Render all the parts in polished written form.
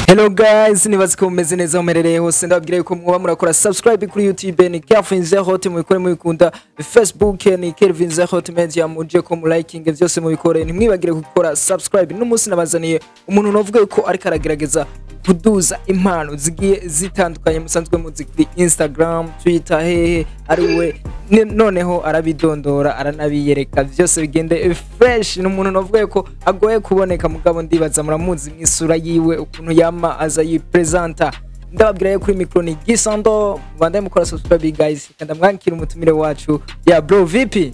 Hello guys, nibaze ko mumeze neza mumerereye hose. Ndababwira yuko muba murakora subscribe kuri YouTube ni Kelvin Zerhot, mubikore mubikunda. Facebook ni Kelvin Zerhot Media, muje ko mu liking vyose mubikore, ntimwibagire gukora subscribe. N'umunsi nabazaniye umuntu novuga yuko ariko aragerageza kuduza impano zigiye zitandukanye musanzwe muzi kuri Instagram, Twitter, hehe ari we. Noneho arabidondora, aranabiyereka, vyose bigende fresh. Ni umuntu novuga yuko agoye kuboneka, mugabo ndibaza muramuzi mw'isura yiwe ukuntu yama aza yipresenta. Ndababwira yo kuri micro ni Gisando, mubandanye mukora subscribe guys. Kanda mwakira umutumire wacu ya bro, vipi?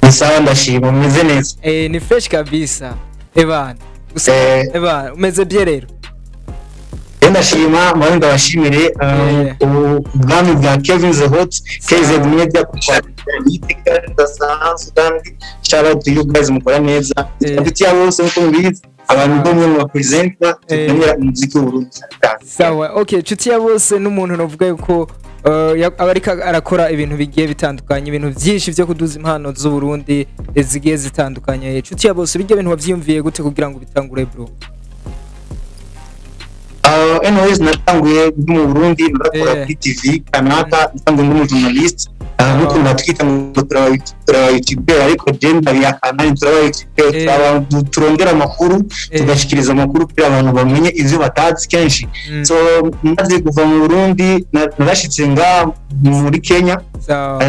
Ni sawa, ndashima, umeze neza? Ni fresh kabisa ebana, gusa ebana umeze bien rero? Ndashima, mbaye ndabashimire ubwami bwa Kevin the Hot KZ Media iteka ridasanzwe, kandi shout out to you guys, mukora neza. Inshuti ya bose, nkuko mubizi, abantu bo mu bapresenta tumenyera umuziki w'Uburundi cyane. Sawa, okay. Nshuti ya bose n'umuntu novuga yuko aba ariko arakora ibintu bigiye bitandukanye, ibintu byinshi byo kuduza impano z'Uburundi zigiye zitandukanye. Nshuti ya bose, bijya bintu wavyiyumviye gute kugira ngo bitangure, bro? Anyways, natanguye ndi mu Burundi, narakora kuri TV kanaka, natanguye ndi umujournaliste. Nkuko natwita ngo turaba YouTuber, ariko je ndabihakana. Turaba YouTuber, turaba turondera amakuru, tugashikiriza amakuru kugira abantu bamenye ivyo batazi kenshi. So maze kuva mu Burundi, narashitse nga muri Kenya,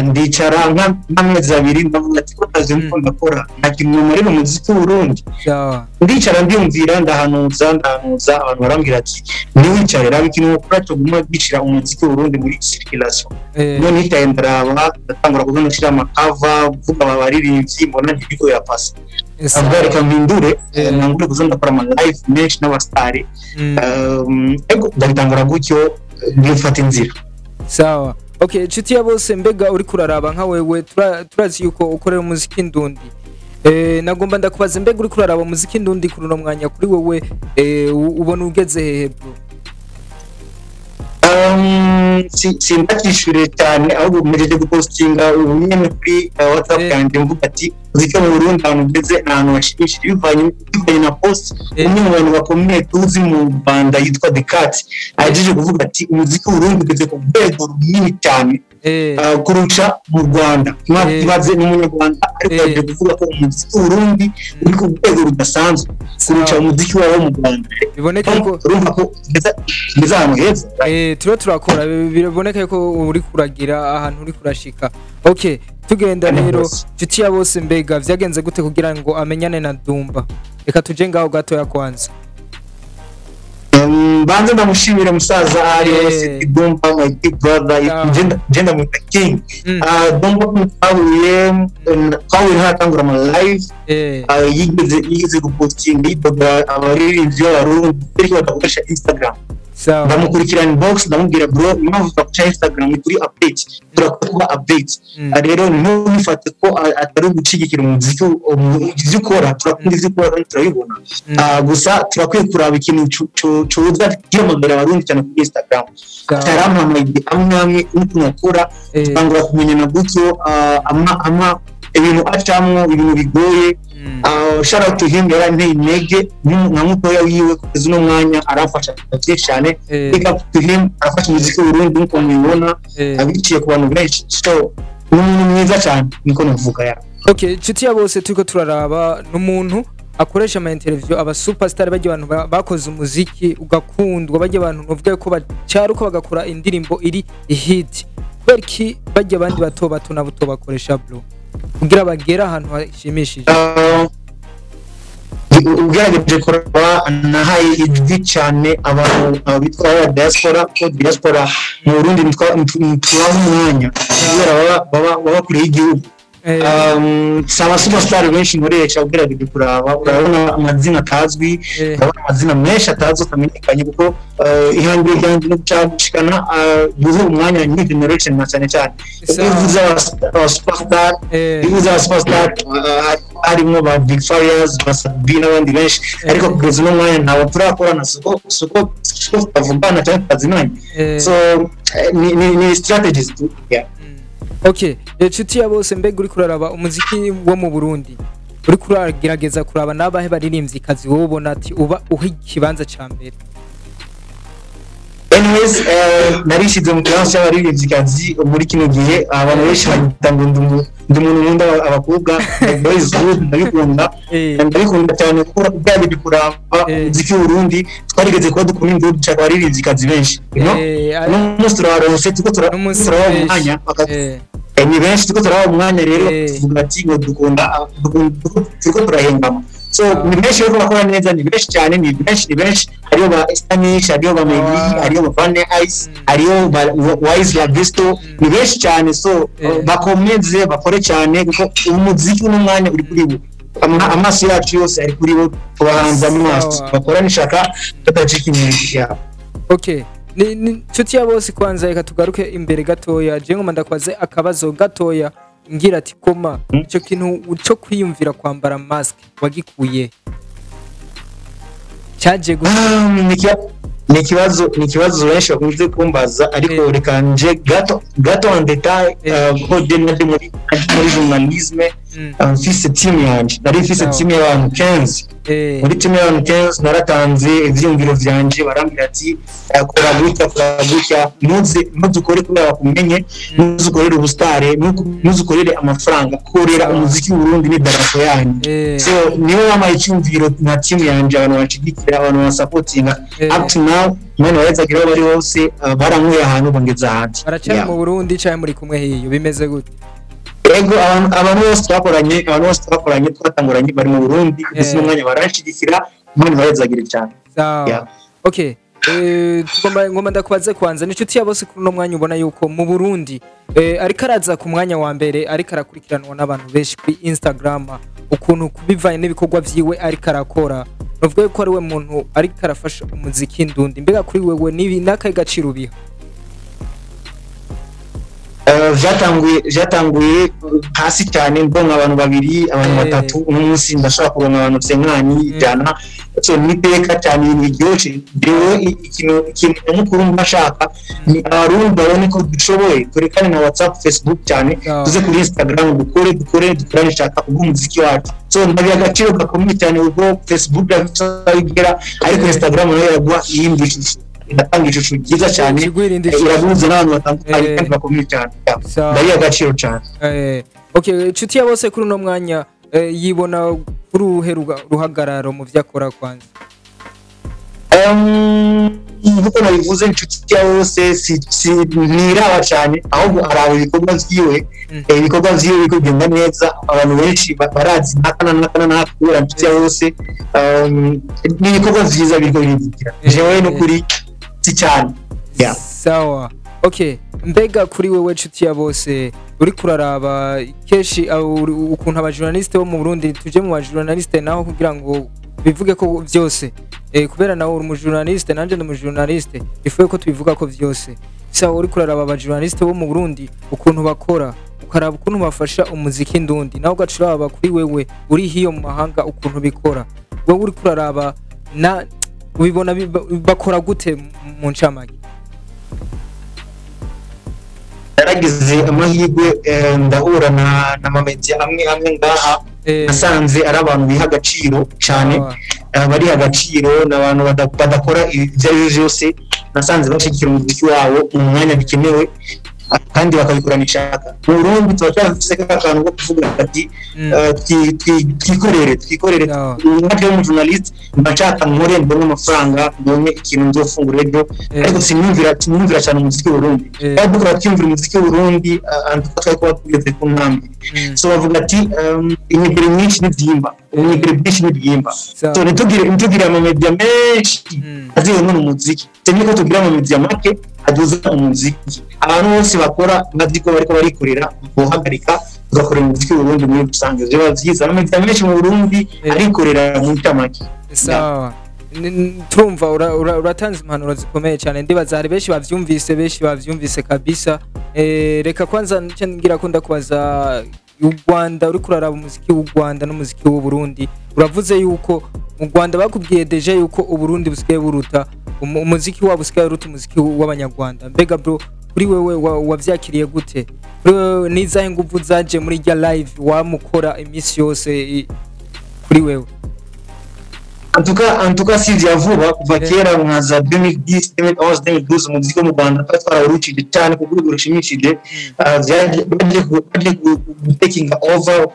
ndicara nk'amezi 2, ndavuga ati ko kazi niko ndakora, nta kintu muri mu muziki w'Uburundi. Ndicara, ndiyumvira, ndahanuza, ndahanuza, abantu barambwira ati niwicare, raba ikintu ukora cyo guma gishira umuziki w'Uburundi muri circulation. None nicaye ndaraba, ndatangura kuza ndashira amacover, kuvuga aba baririmbyi, mbona ntibiko yapasa, avuga reka mpindure, nangure kuza ndakora ama live menshi n'abastari. Ego, ndabitangura gutyo, ngifata inzira. Sawa, okay. Nshuti ya bose, mbega uri kuraraba nka wewe, turazi yuko ukorera umuziki ndundi. Nagomba ndakubaza, mbega uri kuraraba umuziki ndundi kuri uno mwanya, kuri wewe ubona ugeze hehe, bro? Sindakishure cyane, ahubwo mpejeje gupostinga ubu nyene kuri WhatsApp yanjye, mvuga ati umuziki wo mu Burundi ahantu ugeze ni ahantu hashimishije, bivanye na post umwe mu bantu bakomeye tuzi mu Rwanda yitwa The Cat ahejeje kuvuga ati umuziki w'Uburundi ugeze ku rwego runini cyane kurusha mu Rwanda. Mwakibaze, ni umunyarwanda, ariko yaje kuvuga ko umuziki w'Uburundi uri ku rwego rudasanzwe kurusha umuziki wabo mu Rwanda. Biboneka ko urumva ko ugeze ahantu heza. Turiho turakora, biraboneka ko uri kuragira ahantu uri kurashika. Okay, tugenda rero, nshuti ya bose, mbega vyagenze gute kugira ngo amenyane na Dumba? Reka tuje ngaho gatoya kwanza. Banze ndamushimira musaza ari hose, Dumba, my big brother, genda mwita king. Dumba twahuye ntatangura ama live. Yigeze gupostinga yidoga abaririmbyi b'Abarundi ariko badakoresha Instagram. Ndamukurikirana inbox, ndamubwira: "Bro, impamvu tudakoresha Instagram ni kuri update, turakora kuba update." Rero ntubifate ko atari ugushigikira umuziki, ivyo ukora turakunda, ivyo ukora kandi turabibona. Gusa turakwiye kuraba ikintu coza gihamagara Abarundi cyane kuri Instagram. Atarampamaye amwe amwe n'ukuntu akora, tangura kumenyana gutyo, ama ibintu acamwo, ibintu bigoye. Shout out to him, yaranteye intege nka mutoya wiwe, kugeza uno mwanya aramfasha byinshi cyane. Big up to him, arafasha umuziki w'Uburundi nk'uko mubibona, abiciye ku bantu benshi, so ni umuntu mwiza cyane, niko navuga ya. Okay, nshuti ya bose, turiko turaraba n'umuntu akoresha ama interview aba superstar, bajya abantu bakoze umuziki ugakundwa, bajya abantu novuga ko bacaruka bagakora indirimbo iri hit. Kubera iki bajya abandi bato bato nabo bakoresha, bro, kugira bagere ahantu hashimishije? Ugerageje kuraba, nahaye ijwi cyane abantu bitwa aba diaspora, ko diaspora mu Burundi ntitubaha umwanya kubera baba kure y'igihugu. Si aba superstar benshi nkoresha. Ugerageje kuraba, urabona amazina atazwi, urabona amazina menshi atazwi atamenyekanye, kuko ihangiro ryanjye no gushaka gushikana guha umwanya new generation na cyane cyane. Iyo uvuze aba superstar, iyo uvuze aba superstar, harimo ba Big Farious, ba Sat-B n'abandi benshi, ariko kugeza uno mwanya ntabwo turakorana, siko tutavugana cyangwa tutazinanye. So ni strategies yeah. Okay, nshuti ya bose, mbega uri kuraraba umuziki wo mu Burundi Uriko uragerageza kuraba n'abahe baririmvyikazi wowe ubona ati uba uha ikibanza ca mbere? Anyways, narishize mu kibanza cy'abaririmvyikazi muri kino gihe. Abantu benshi banyita ngo ndi umuntu nkunda abakobwa. Boys good, ndabikunda. Ndabikunda cyane kuko byari kuramba umuziki w'Uburundi. Twarigeze kuba dukunda induru, dushaka abaririmvyikazi benshi, you know? Uno munsi turabaronse, turiko n'umunsi turabaha benshi. umwanya ni benshi, turiko turabaha umwanya rero. Tuvuga ati ngo dukunda turiko turahengama. So ni benshi bariko bakora neza, ni benshi cyane, ni benshi, ni benshi. Hariyo ba Estanish, hariyo ba Meddy, hariyo ba Vane Ice, hariyo ba Wise La Visto, ni benshi cyane. So bakomeze bakore cyane kuko umuziki uno mwanya uri kuri bo. Amaso yacu yose ari kuri bo, tubahanze amaso. Bakorane ishaka, badacika intege yabo. Okay, ni nshuti ya bose. Kwanza reka tugaruke imbere gatoya. Je ngoma ndakwaze akabazo gatoya, ngira ati koma ico kintu cyo kwiyumvira kwambara mask wagikuye cyaje gute? Ni ikibazo benshi bakunze kumbaza, ariko reka nje gato gato en détail. Ko je naje muri journalisme, mfise team yanje, nari mfise team y'abantu 15. Muri team y'abantu 15 naratanze ivyiyumviro vyanje, barambwira ati kora gutya, kora gutya, ntuze ukore kubera bakumenye, ntuze ukorere ubusitare, ntuze ukorere amafaranga, korera umuziki w'Uburundi n'idarapo yanyu. So niwe wampaye icyumviro na team yanje, abantu banshigikira, abantu bansapotinga. Up to now, Imana ibahezagira aho bari hose, barankuye ahantu bangeza ahandi. Baracari mu Burundi canke muri kumwe hiyo, bimeze gute? Ego, abantu bose twakoranye, twatanguranye, bari mu Burundi ndetse n'umwanya baranshigikira. Imana ibahezagire cyane. Sawa. Okay, tugomba ngomba ndakubaze kwanza, ni inshuti ya bose, kuri uno mwanya ubona yuko mu Burundi ariko araza ku mwanya wa mbere, ariko arakurikiranwa n'abantu benshi kuri Instagram, ukuntu kubivanye n'ibikorwa vyiwe ariko arakora, bavuga yuko ari we muntu ariko arafasha umuziki ndundi. Mbega kuri wewe nibi n'akahe gaciro ubiha? Vyatanguye hasi cyane, mbonka abantu babiri, abantu batatu. Uno munsi ndashobora kuronka abantu senkani, 100. So ni iteka cyane, ibintu biryoshe. Jewe ikintu nyamukuru mba nshaka ni Abarundi babone ko dushoboye, turekane na WhatsApp, Facebook cyane, tuze kuri Instagram, dukore, dukore, dukorane ishaka ubw'umuziki wacu. So ndabiha agaciro gakomeye cyane ubwo Facebook irafise aho igera, ariko Instagram nayo iraguha iyindi shusho, iratanga ishusho ryiza cyane. Ikiguha irindi shusho. Iraguhuza n'abantu batandukanye kandi bakomeye cyane. Sawa. Ndabiha agaciro cyane. Okay, inshuti ya bose, kuri uno mwanya yibona kuri uruhe ruhagararo mu vyo akora kwanza? Nkuko nabivuze, inshuti ya bose ntiraba cyane, ahubwo araba ibikorwa vyiwe. Ibikorwa vyiwe biriko bigenda neza, abantu benshi barazi naka na naka na naka kubera inshuti ya bose. Ni ibikorwa vyiza biriko birivugira. Jewe n'ukuri si cyane. Yeah. Sawa, okay. Mbega kuri wewe, nshuti ya bose, uriko uraraba kenshi ukuntu abajournaliste bo mu Burundi, tuje mu bajournaliste naho kugira ngo bivuge ko vyose, kubera nawe uri umujournaliste, nanje ndi umujournaliste, ifuye ko tubivuga ko vyose. Sawa, uriko uraraba abajournaliste bo mu Burundi ukuntu bakora, ukaraba ukuntu bafasha umuziki ndundi, nawe ugaca uraba kuri wewe uri hiyo mu mahanga ukuntu bikora, wewe uriko uraraba na ubibona bakora gute mu ncamake? Naragize amahirwe, ndahura na mamedia amwe amwe ngaha. Nasanze ari abantu biha agaciro cyane. Bariha agaciro, ni abantu badakora ibyo ari byo byose. Nasanze bashyigikira umuziki wabo mu mwanya bikenewe kandi bakabikorana ishaka. Mu Burundi turacyafise ka kantu ko kuvuga ati twikorere, twikorere. Nka w'umujournaliste mba nshaka nkore, mbone amafaranga, mbone ikintu nzofungura ejo, ariko sinumvira cyane umuziki w'Uburundi. Kandi dukora twiyumvira umuziki w'Uburundi, antuka twari kuba tugeze ku ntambwe. So bavuga ati imigeri myinshi n'ibyimba, imigeri byinshi n'ibyimba. So ntitugire amamedia menshi aziye umuziki, cyane ko tugira amamedia make aduza umuziki. Abantu bose bakora bazi ko bariko barikorera, guhagarika tugakorera umuziki w'Uburundi muri rusange vyoba vyiza. Amamedia menshi mu Burundi arikorera mu ncamake. Sawa. Turumva uratanze impanuro zikomeye cyane. Ndibaza hari benshi bavyumvise, benshi bavyumvise kabisa. Reka kwanza nce ngira ko ndakubaza u Rwanda, uriko uraraba umuziki w'u Rwanda n'umuziki w'u Burundi. Uravuze yuko mu Rwanda bakubwiye déjà yuko u Burundi busigaye buruta umuziki wabo, usigaye uruta umuziki w'Abanyarwanda. Mbega bro, kuri wewe wavyakiriye gute? Kuri wewe nizahe nguvu zaje muri rya live wamukora iminsi yose? Kuri wewe? En tout cas si vya vuba, kuva kera nka za 2010, 2011, 2012, umuziki wo mu Rwanda twari twarawurucije cyane ku rwego rushimishije. Bagiye gutakinga over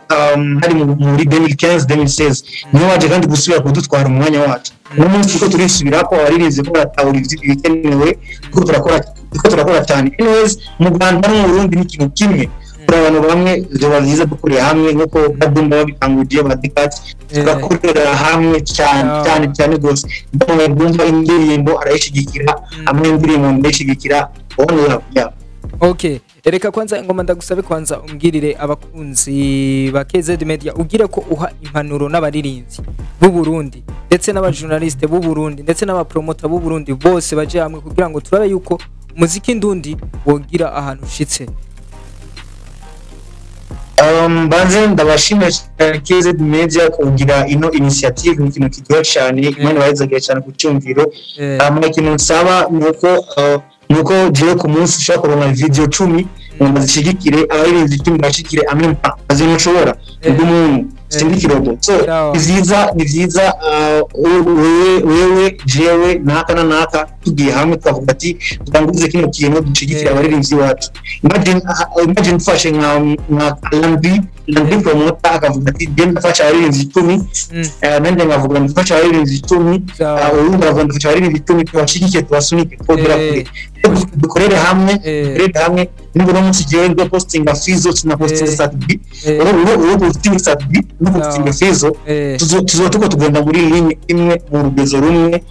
hari muri 2015, 2016, niho baje kandi gusubira kudutwara umwanya wacu. Uno munsi ko turisubira ko abaririmbyi ko baratahura ibikenewe, kuko turakora cyane. Anyways, mu Rwanda no mu Burundi ni ikintu kimwe, turi abantu bamwe. Vyoba byiza dukorera hamwe nk'uko Badumba babikanguriye ba Dikati, tugakorera hamwe cyane, cyane cyane rwose. Ndabona Dumba indirimbo arayishigikira, amwe indirimbo ndayishigikira. One love, yeah. Okay, reka kwanza ngoma ndagusabe kwanza umbwirire abakunzi ba KZ Media, ugire ko uha impanuro n'abaririmbyi b'u Burundi ndetse n'abajournaliste b'u Burundi ndetse n'abapromota b'u Burundi, bose baje hamwe kugira ngo turabe yuko umuziki ndundi wogira ahantu ushitse. Banze ndabashimiye cyane KZ Media kugira ino initiative, ni ikintu kiryoha cyane. Imana ibahezagiye cyane ku cyumviro. Ikintu nsaba ni uko jewe ku munsi ushobora kuronka video 10 ngo bazishigikire, abaririmbyi 10 bashigikire amempa azi nshobora ndi umuntu, sindi kirobo. So ni vyiza, wewe, jewe, naka na naka tugiye hamwe tukavuga ati tutanguze kino kintu, dushigikire abaririmbyi bacu. Imagine mfashe nka Landry promoter akavuga ati je ndafasha abaririmbyi 10, nanjye nkavuga ndafasha abaririmbyi 10, uwundi aravuga ndafasha abaririmbyi 10, tubashigikiye, tubasunike, twogera kure. Dukorere hamwe, dukorere hamwe. Niba uno munsi jewe ndo postinga Fizo, sinapostinga Sat-B, wowe postinga Sat-B no postinga Fizo, tuzo tuko tugenda muri ligne imwe, mu rugezo rumwe.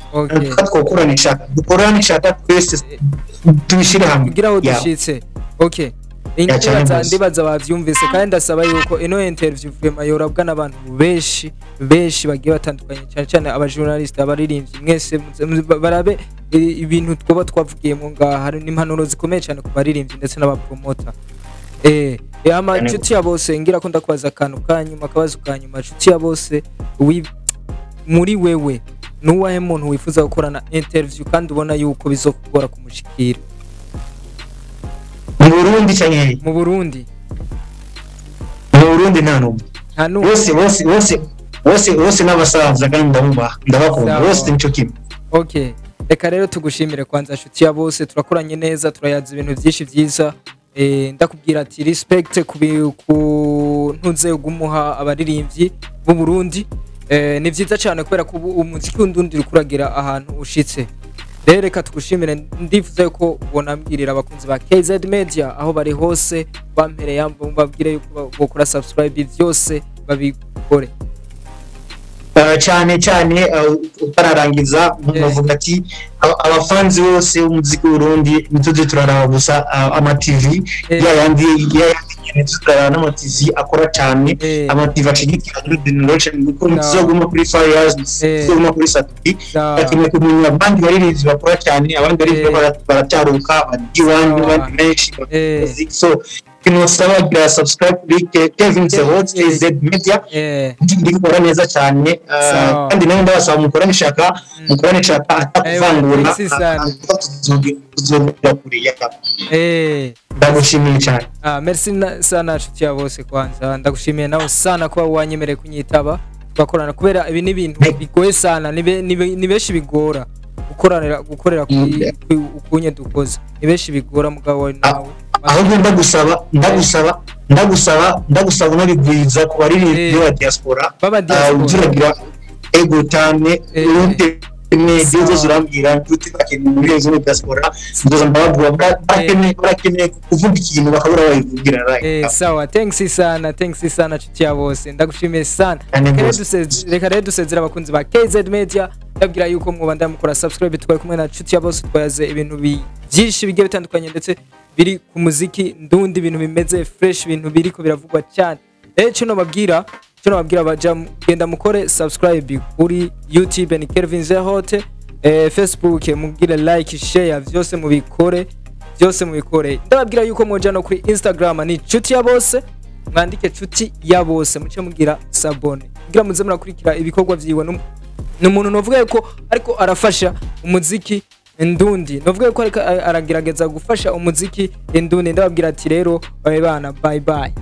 Twakorana ishaka, dukorane ishaka twese, tubishyire hamwe. Kugira aho dushitse. Okay. Yeah, cyane Ndibaza rwose. Ndibaza bavyumvise, kandi ndasaba yuko ino interview vraiment yorabwa n'abantu benshi benshi bagiye batandukanye, cyane cyane abajournaliste, abaririmbyi, mwese barabe ibintu twoba twavugiyemo ngaha. Hari n'impanuro zikomeye cyane ku baririmbyi ndetse n'abapromota. Ama Cyane. Nshuti ya bose, ngira ko ndakubaza akantu kanyuma, akabazo kanyuma. Nshuti ya bose, muri wewe nuwahe muntu wifuza gukorana interview kandi ubona yuko bizokugora kumushikira? Mu Burundi canke hehe? Mu Burundi. Mu Burundi nta n'umwe. Nta n'umwe? Bose, bose, bose, bose, bose n'abasaza kandi ndabubaha, ndabakunda. Bose nico kimwe. Okay, reka rero tugushimire kwanza, nshuti ya bose. Turakoranye neza, turayaza ibintu byinshi byiza. Ndakubwira ati respect ku ntuze gumuha abaririmbyi b'u Burundi. Ni byiza cyane kubera ko ubu umuziki w'undundi uri kuragira ahantu ushitse. Rero reka tugushimire. Ndifuza ko ubonambwirira abakunzi ba KZ Media aho bari hose, bampereye yambo, mbabwire yuko bokora subscribe, byose babikore. Cyane cyane, utararangiza, bavuga ati abafanzi bose b'umuziki w'Uburundi, ntitujye turaraba gusa ama TV ya yandi ya yandi nyene, turaraba n'ama TV akora cyane, ama TV ashigikira new generation, kuko ntituzoguma kuri Fires, ntituzoguma kuri Sat-B. Bakeneye kumenya abandi baririmbyi bakora cyane, abandi baririmbyi baracyaruka, ba D1 n'abandi benshi. So ikintu basaba, gira subscribe kuri Kevin Zehot, KZ Media. Ndi gukora neza cyane. Kandi nawe ndabasaba mukorane ishaka, mukorane ishaka atakuvangura. Merci sana. Tuzogera kure ya. Ndagushimiye cyane. Ah, merci sana, nshuti ya bose. Kwanza ndagushimiye nawe sana kuba wanyemereye kunyitaba tugakorana, kubera ibi ni ibintu bigoye sana, ni benshi bigora gukorera kuri ukunye dukoze, ni benshi bigora, mugabo wawe nawe. Ahubwo ndagusaba unabigwiza ku baririmbyi ba diaspora. Baba diaspora. Ujya ego cyane, urundi uzoza urambwira nshuti bakeneye muri izo diaspora, nzoza ndababwira. Barakeneye kuvuga ikintu bakabura bayivugira, right? Sawa, thanks sana, thanks sana, nshuti ya bose, ndagushimiye sana. Cyane Reka rero rwose. Reka rero dusezera abakunzi ba KZ Media, ndabwira yuko mwobanda mukora subscribe. Twari kumwe na nshuti ya bose, twayaze ibintu byinshi bigiye bitandukanye ndetse biri ku muziki ndundi, ibintu bimeze fresh, ibintu biriko biravugwa cyane. Rero cyo nababwira, baja genda mukore subscribe kuri YouTube ni Kelvin Zehote, Facebook mugire like, share, byose mubikore, byose mubikore. Ndababwira yuko mwoja no kuri Instagram ni nshuti ya bose, mwandike nshuti ya bose, muce mugira s'abonner kugira muze murakurikira ibikorwa vyiwe. Ni umuntu novuga yuko ariko arafasha umuziki ndundi, novuga yuko ariko aragerageza gufasha umuziki ndundi. Ndababwira ati rero babe bana, bye bye.